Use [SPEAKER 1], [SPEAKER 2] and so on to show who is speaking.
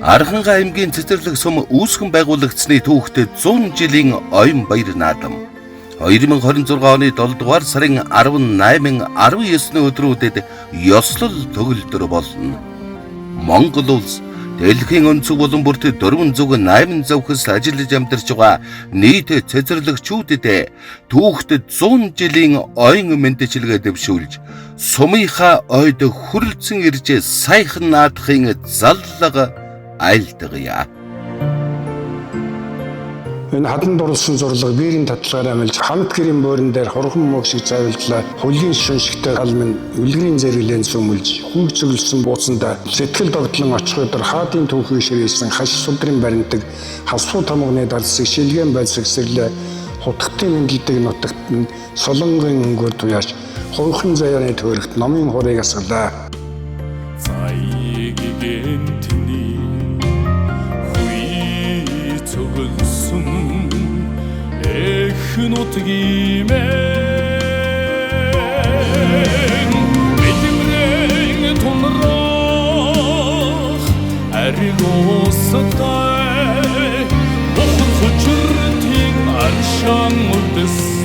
[SPEAKER 1] Архангай аймгийн Цэцэрлэг сум үүсгэн байгуулагдсны түүхт 100 жилийн оюун баяр наадам 2026 оны 7 дугаар сарын 18, 19-ны өдрүүдэд ёслол төгөлдөр болно. Монгол улс дэлхийн өнцөг болон бүрт 408 зовхос ажиллаж амьдарч байгаа нийт цэцэрлэгчүүдэд түүхт 100 жилийн оюун мэндчилгээ дэвшүүлж сумынхаа ойд хүрэлцэн ирж саяхан наадахын заллага айлдгая.
[SPEAKER 2] Энэ хадан дурлсан зурлага биерийн татлагаар амилж хамт гэрийн буурин дээр хурган мөг шиг зайвалдлаа. Хүлгийн шүншигтэй гал минь үлгэрийн зэрэглэн сүмэлж хүүг цөглөсөн бууцанда сэтгэл догтлон очих өдөр хаадын түүхийг ширээсэн хаш судрын баримтаг хасуу тамганы дарсыг шилгэн байцаг сэрлээ хутгтын мэдлдэг нутагт нь солонгийн өнгөөр туяаш хувхан заяаны төөрөгт номын хурыг асгалаа.
[SPEAKER 3] Зайгигэнтний хүй цөгөлсөн эх нутгимэн бэлэмрэн тунрах ариг устай бухар хүчртийн аршаан үлдэс